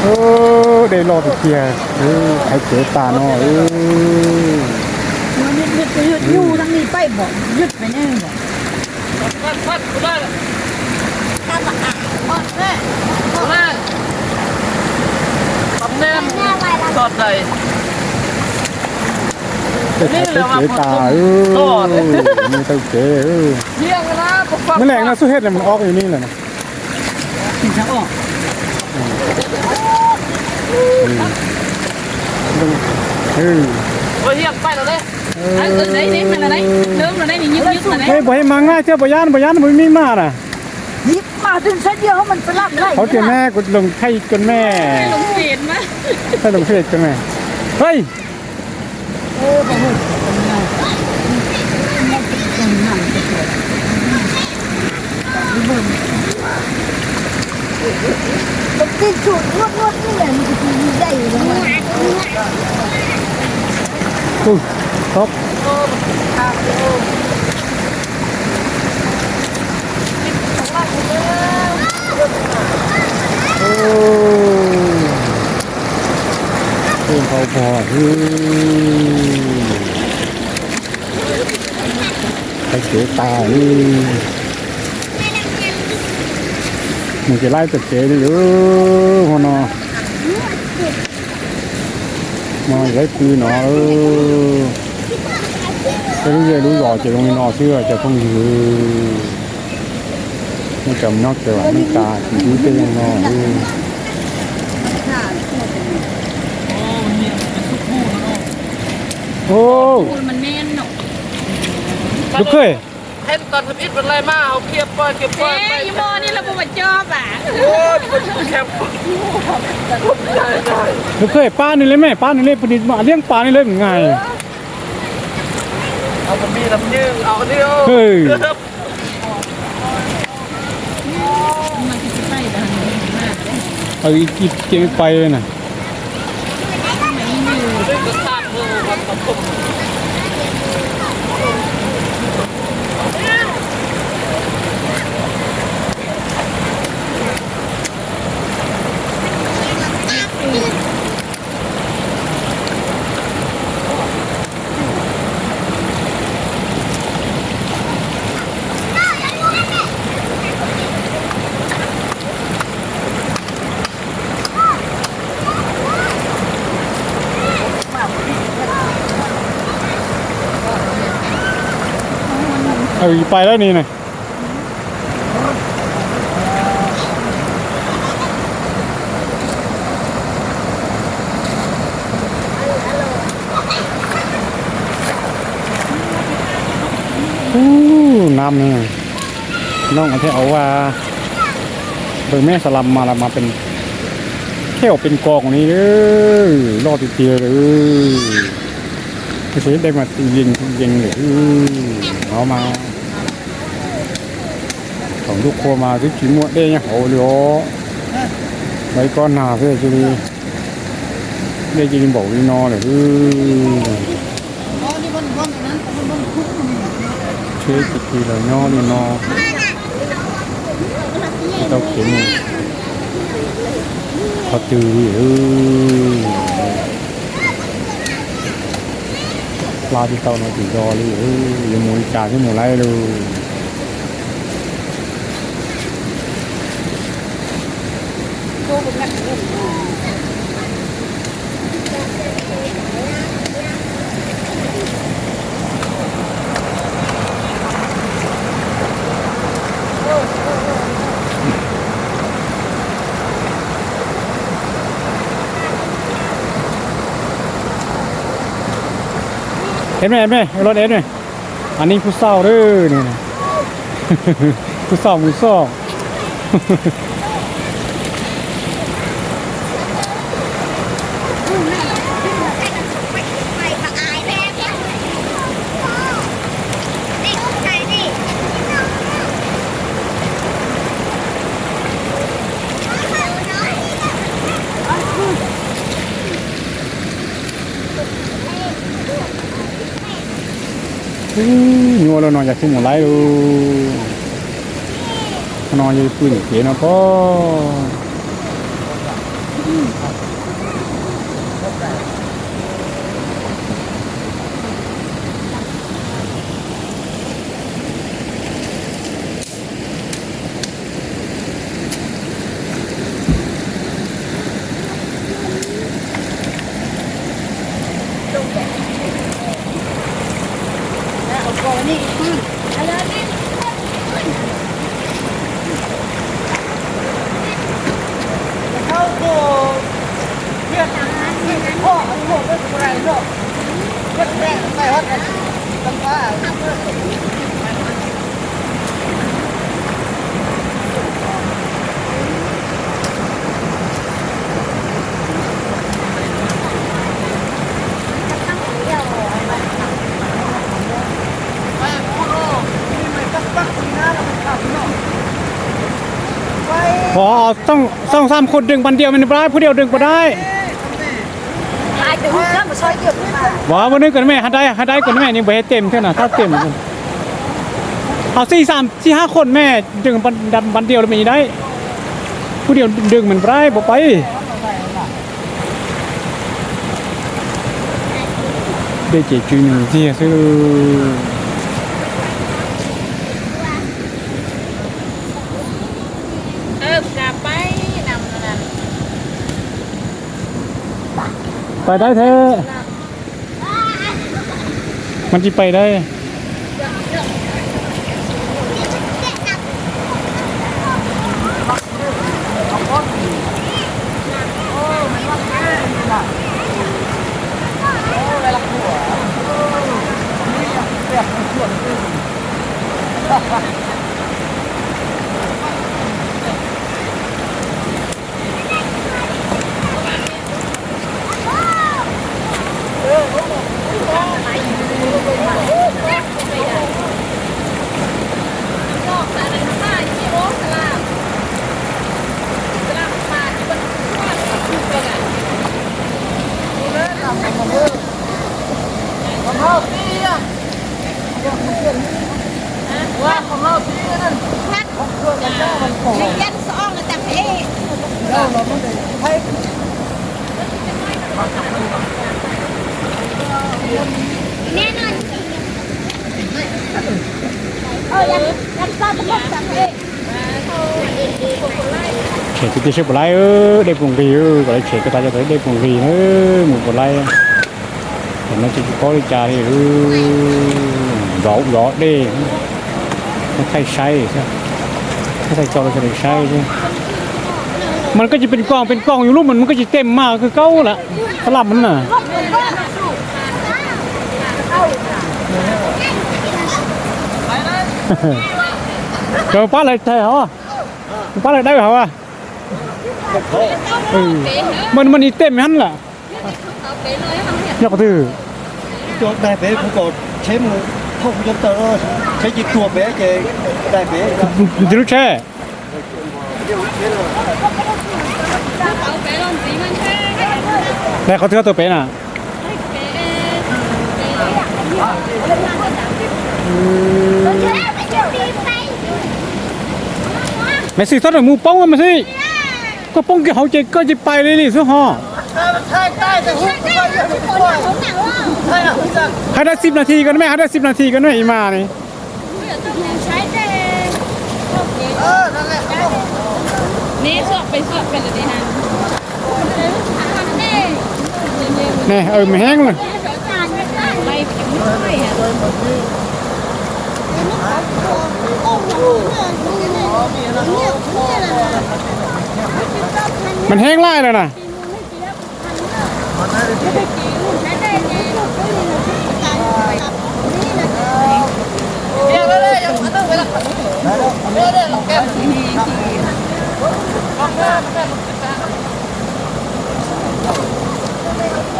ເອີ ໄດ້ລໍດເກຍ ເອີ ໃຜເຈຕາເນາະ ເອີ ຢູ່ ຢູ່ ຢູ່ ຢູ່ທາງນີ້ໄປບໍ່? ຢຸດໄປແນ່ບໍ່? ຕຳແໜ່ງ ຕອນໃດ ໄປຂາຍໄປເສຍຕາ ເອີ ມີເທົ່າແກ່ ເອີ ມື້ແລງນະ ສຸເຮັດໃຫ້ມັນອອກຢູ່ນີ້ແຫຼະນະ ຊິຈະອອກ ເອີ ໂອ້ຍ ຮຽກໄປແລ້ວເດ້ ເອີ ໄດ້ ໄດ້ ໄດ້ ເລີ່ມແລ້ວໄດ້ ນີ້ ຍຶກໆ ແລ້ວໄດ້ ເຮີ້ຍ ບໍ່ໃຫ້ມາງ່າຍເທື່ອ ບໍ່ຢ້ານ ບໍ່ຢ້ານ ບໍ່ມີໝານະ. ຍິບມາເຖິງຊະດຽວ ມັນສະຫຼັບໄດ້ ເຂົາເຈແມ່ ກູລົງໄທຈົນແມ່ ລົງເຟສມາ ໃຫ້ລົງເຟສຈົນແມ່ ເຮີ້ຍ ເອີ ບໍ່ຮູ້ ມັນຕິດສູດງວດໆ ນີ້ແຫຼະ ມັນກໍຊິໃຫຍ່ຢູ່ແລ້ວ ໂອ້ ຕົກ ໂອ້ ເພິ່ນເຂົາພໍດ ອື ໃຜເສຍຕາ ອື ມັນຊິຫຼາຍແຕ່ເສຍເດີ ເອີ ຫົວໜໍ່. ມາໄດ້ຄືເນາະ ເອີ ເປັນເລື່ອຍຮູ້ຫຍໍ້ ຈະລົງນອເຊື່ອ ຈະຄົງຢູ່ ມັນຈຳນອກແຕ່ວ່າມັນຕາ ຊິຢູ່ແຕ່ຍັງນອ ເອີ ໂອ້ ມັນແມ່ນເນາະ ລູກເຂີຍ ເຫັນຕອນທຳອິດມັນໄລ່ມາ ເຮົາຄຽບປ່ອຍ ຄຽບປ່ອຍ ເອີ ໄປ ຢູ່ໝໍ່ນີ້ລະບໍ່ມາຈອບອະ ໂອ້ຍ ມັນແຄບ ລູກເຂີຍ ປານີ້ເລີຍແມ່ ປານີ້ເລີຍ ປະດິດມາລ້ຽງປານີ້ເລີຍ ມັນງ່າຍ ເອົາ ມັນມີລຳຍືງ ເອົານີ້ ເອີ ເອີ ເອົາອີກ ອີກ ເກັບໄປເລີຍນະ. ເອົາອີກ ໄປແລ້ວນີ້ນະ. ໂອ້ ນ້ຳນີ້ ນ້ອງອາແທ້ເອົາວ່າ ເບິ່ງແມ່ ສະລຳມາລະ ມາເປັນແຖວເປັນກອງນີ້ເດີ ລໍຕິເຕຍເດີ ຊິໄດ້ມາເຢັນ ເຢັນເດີ ເອົາມາ ຂອງລູກຄົວມາຊິກິນໝົດເດ້ ເຮົາເລີຍ ໄວ້ກ່ອນໜ້າເທື່ອຊິໄດ້ກິນບໍ່ອີນອເດີ ເຊກິດທີລະຍໍນີ້ນໍ ເຕົ້າເຂັມ ພໍຈື່ເອີ ປາທີ່ເຕົ້ານ້ອຍຕີດໍລີເອີ ຢູ່ໝູ່ຈານທີ່ໝູ່ໄລເລີຍ. ເຫັນໄໝ ເຫັນໄໝ ລົດເຫັນໄໝ? ອັນນີ້ຜູ້ສາວເດີນີ້ ຜູ້ສາວມືສອງ. ອູ້ ຍົວແລ້ວເນາະ ຢາກຊິໝູໄຫຼໂລເນາະ ຢູ່ປືນເກເນາະພໍ່. ພໍເອົາສອງ ສອງສາມຄົນດຶງບັນດຽວແມ່ນບໍ່ໄດ້ ຜູ້ດຽວດຶງບໍ່ໄດ້. ບໍ່ ບໍ່ດຶງກັນແມ່ ໃຫ້ໄດ້ ໃຫ້ໄດ້ກ່ອນແມ່ ນີ້ບໍ່ໃຫ້ເຕັມເທື່ອນະ ຖ້າເຕັມ ເອົາສີ່ ສາມ ສີ່ ຫ້າຄົນແມ່ ດຶງບັນ ບັນດຽວແລ້ວແມ່ນໄດ້ ຜູ້ດຽວດຶງມັນບໍ່ໄດ້ ບໍ່ໄປ. ໄດ້ເຈຈື່ໜຶ່ງເທື່ອຊື່ ເອີ ກະໄປນຳນັ້ນ ໄປໄດ້ແທ້ ມັນຊິໄປໄດ້. ເຂດທີ່ເຊບຫຼາຍເອີ ເດັກໂຮງຮຽນເອີ ກໍເລີຍເຂດກໍຕາຍຈະໄດ້ເດັກໂຮງຮຽນເອີ ໝູ່ບໍ່ຫຼາຍ ແຕ່ມັນຊິຂໍໄດ້ຈ່າຍເອີ ດອກດອກເດ້ ມັນໃຊ້ໃຊ້ ໃຊ້ຈອກໃຊ້ໃຊ້ ມັນກໍຈະເປັນກອງເປັນກອງຢູ່ ລູກມັນ ມັນກໍຈະເຕັມມາຄືເກົ່າລະ ສະຫຼັບມັນນະ. ເຈົ້າປ້າໄດ້ແທ້ເຮົາ ປ້າໄດ້ເຮົາອະ ເອີ ມັນ ມັນອີເຕັມຫັ້ນລະ ຍອກກະຖື ຈອກໄດ້ເປ ຜູ້ກໍເຊມ ເທົ່າຜູ້ຈອກເຕີ ເຊຈິກຕົວເປ ເຈໄດ້ເປ ຈະລຸແຊ ແລ້ວເຂົາເທື່ອຕົວເປນະ ແມ່ຊິ ສອນໃຫ້ໝູ່ປ້ອງ ແມ່ຊິ ກໍປ້ອງເຂົາເຈ ກໍຈະໄປເລີຍນີ້ ສຸເຮົາ ໃຫ້ໄດ້ສິບນາທີກ່ອນແມ່ ໃຫ້ໄດ້ສິບນາທີກ່ອນແມ່ ອີ່ໝານີ້. ນີ້ ເອີ ມັນແຫ້ງເລີຍ ມັນແຫ້ງຫຼາຍແລ້ວນະ.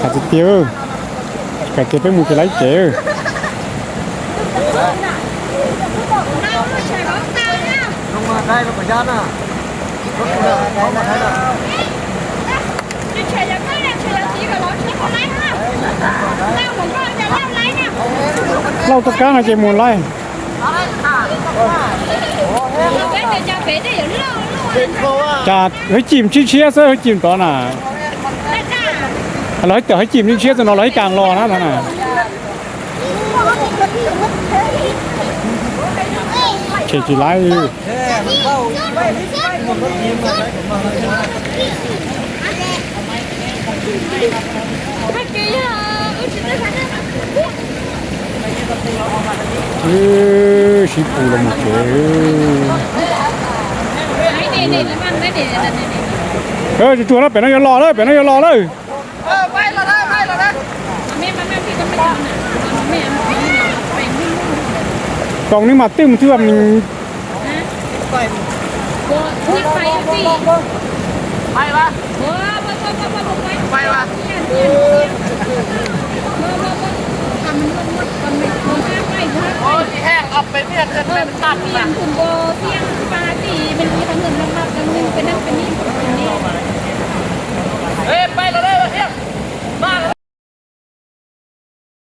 ຂາດຕິດດຽວ ຂາດເຈັບໄປໝູ່ໄປໄລ່ເຈ. ລົງມາໄດ້ແລ້ວກໍຢ້ານນະ. ເລົ່າຕະການໃຫ້ເຈໝູນໄລ່ ຈາດເຮີ້ຍຈິ້ມເຊຍເຊີ ເຮີ້ຍຈິ້ມຕອນໜ້າ ເຮີ້ຍຈິ້ມນີ້ເຊຍຕອນເຮົາກາງລໍນະຕອນໜ້າ. ເຂດຊິໄລ່ ເອີ ຊິປູລົງມາເອີ ເອີ ຈະຕົວແລ້ວ ໄປນຳຢ່າລໍເລີຍ ໄປນຳຢ່າລໍເລີຍ. ເອີ ໄປແລ້ວເດີ ໄປແລ້ວເດີ. ກອງນີ້ມາຕຶ້ມ ຄືວ່າມີ ໄປວະ ໄປວະ ໂອ້ ຊິແຫ້ງ ເອົາໄປວຽກເງິນເປັນຕັນນະ ເປັນນັ້ນເປັນນີ້.